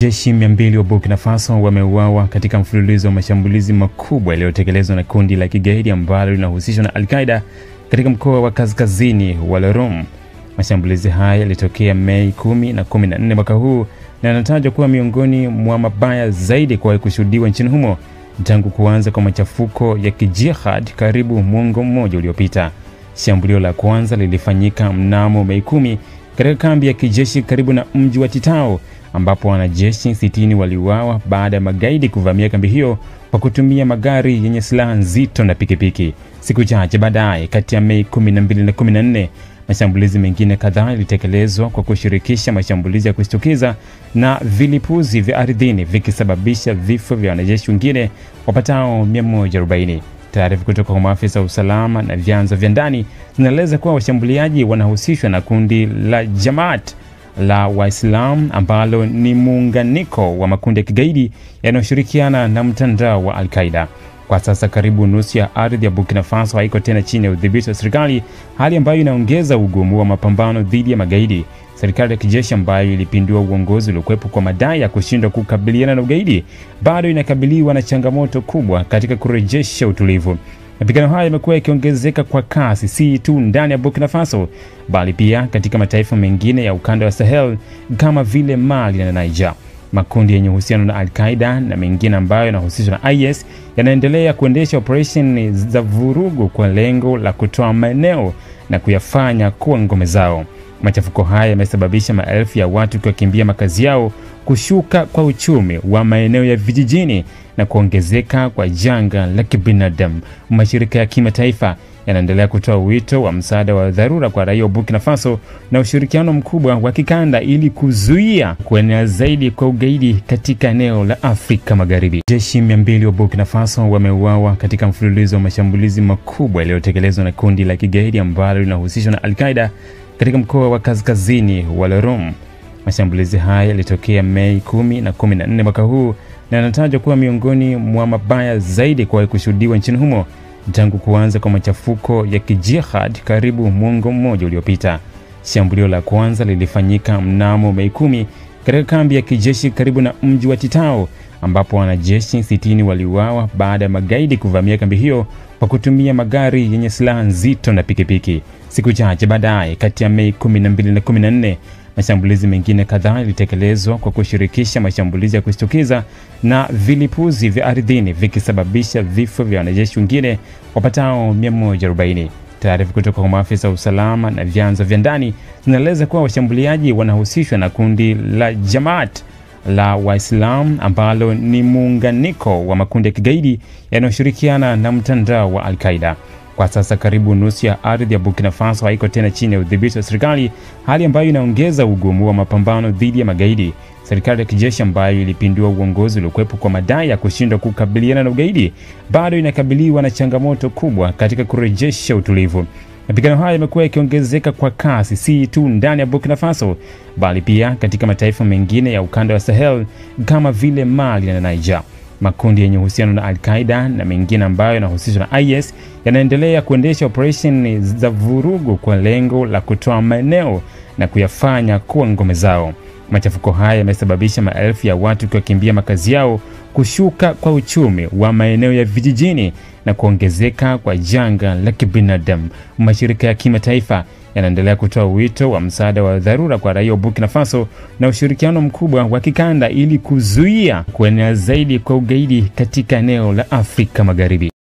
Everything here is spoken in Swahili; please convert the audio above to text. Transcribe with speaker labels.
Speaker 1: Jeshi 200 wa Burkina Faso wameuawa katika mfululizo wa mashambulizi makubwa yaliyotekelezwa na kundi la kigaidi ambalo linahusishwa na Al-Qaeda katika mkoa wa kaskazini wa Lorum. Mashambulizi haya yalitokea Mei 10 na 14 mwaka huu na yanatajwa kuwa miongoni mwa mabaya zaidi kuwahi kushuhudiwa nchini humo tangu kuanza kwa machafuko ya kijihad karibu mwongo mmoja uliopita. Shambulio la kwanza lilifanyika mnamo Mei 10 katika kambi ya kijeshi karibu na mji wa Titao, ambapo wanajeshi 60 waliuawa baada ya magaidi kuvamia kambi hiyo kwa kutumia magari yenye silaha nzito na pikipiki. Siku chache baadaye, kati ya Mei 12 na 14, mashambulizi mengine kadhaa yalitekelezwa kwa kushirikisha mashambulizi ya kushtukiza na vilipuzi vya ardhini, vikisababisha vifo vya wanajeshi wengine wapatao 140. Taarifa kutoka kwa maafisa wa usalama na vyanzo vya ndani zinaeleza kuwa washambuliaji wanahusishwa na kundi la Jamaat la Waislamu ambalo ni muunganiko wa makundi ya kigaidi yanayoshirikiana na mtandao wa Al-Qaeda. Kwa sasa karibu nusu ya ardhi ya Burkina Faso haiko tena chini ya udhibiti wa serikali, hali ambayo inaongeza ugumu wa mapambano dhidi ya magaidi. Serikali ya kijeshi ambayo ilipindua uongozi uliokuwepo kwa madai ya kushindwa kukabiliana na ugaidi bado inakabiliwa na changamoto kubwa katika kurejesha utulivu. Mapigano haya yamekuwa yakiongezeka kwa kasi si tu ndani ya Burkina Faso bali pia katika mataifa mengine ya ukanda wa Sahel kama vile Mali na Niger. Makundi yenye uhusiano na Al-Qaeda na mengine ambayo yanahusishwa na IS yanaendelea kuendesha operesheni za vurugu kwa lengo la kutoa maeneo na kuyafanya kuwa ngome zao. Machafuko haya yamesababisha maelfu ya watu kukimbia makazi yao, kushuka kwa uchumi wa maeneo ya vijijini na kuongezeka kwa janga la kibinadamu. Mashirika ya kimataifa yanaendelea kutoa wito wa msaada wa dharura kwa raia wa Burkina Faso na ushirikiano mkubwa wa kikanda ili kuzuia kuenea zaidi kwa ugaidi katika eneo la Afrika Magharibi. Jeshi 200 wa Burkina Faso wameuawa katika mfululizo wa mashambulizi makubwa yaliyotekelezwa na kundi la kigaidi ambalo linahusishwa na Al-Qaeda katika mkoa wa kaskazini wa Lorum. Mashambulizi haya yalitokea Mei 10 na 14 mwaka huu na yanatajwa kuwa miongoni mwa mabaya zaidi kuwahi kushuhudiwa nchini humo tangu kuanza kwa machafuko ya kijihad karibu mwongo mmoja uliopita. Shambulio la kwanza lilifanyika mnamo Mei 10 katika kambi ya kijeshi karibu na mji wa Titao, ambapo wanajeshi 60 waliuawa baada ya magaidi kuvamia kambi hiyo kwa kutumia magari yenye silaha nzito na pikipiki. Siku chache baadaye, kati ya Mei 12 na 14, mashambulizi mengine kadhaa yalitekelezwa kwa kushirikisha mashambulizi ya kushtukiza na vilipuzi vya ardhini, vikisababisha vifo vya wanajeshi wengine wapatao 140. Taarifa kutoka kwa maafisa wa usalama na vyanzo vya ndani zinaeleza kuwa washambuliaji wanahusishwa na kundi la Jamaat la Waislamu ambalo ni muunganiko wa makundi ya kigaidi yanayoshirikiana na mtandao wa Al-Qaeda. Kwa sasa karibu nusu ya ardhi ya Burkina Faso haiko tena chini ya udhibiti wa serikali, hali ambayo inaongeza ugumu wa mapambano dhidi ya magaidi. Serikali ya kijeshi ambayo ilipindua uongozi uliokuwepo kwa madai ya kushindwa kukabiliana na ugaidi bado inakabiliwa na changamoto kubwa katika kurejesha utulivu. Mapigano haya yamekuwa yakiongezeka kwa kasi si tu ndani ya Burkina Faso bali pia katika mataifa mengine ya ukanda wa Sahel kama vile Mali na Niger. Makundi yenye uhusiano na Al-Qaeda na mengine ambayo yanahusishwa na IS yanaendelea kuendesha operesheni za vurugu kwa lengo la kutoa maeneo na kuyafanya kuwa ngome zao. Machafuko haya yamesababisha maelfu ya watu kukimbia makazi yao, kushuka kwa uchumi wa maeneo ya vijijini na kuongezeka kwa janga la kibinadamu. Mashirika ya kimataifa yanaendelea kutoa wito wa msaada wa dharura kwa raia wa Burkina Faso na ushirikiano mkubwa wa kikanda ili kuzuia kuenea zaidi kwa ugaidi katika eneo la Afrika Magharibi.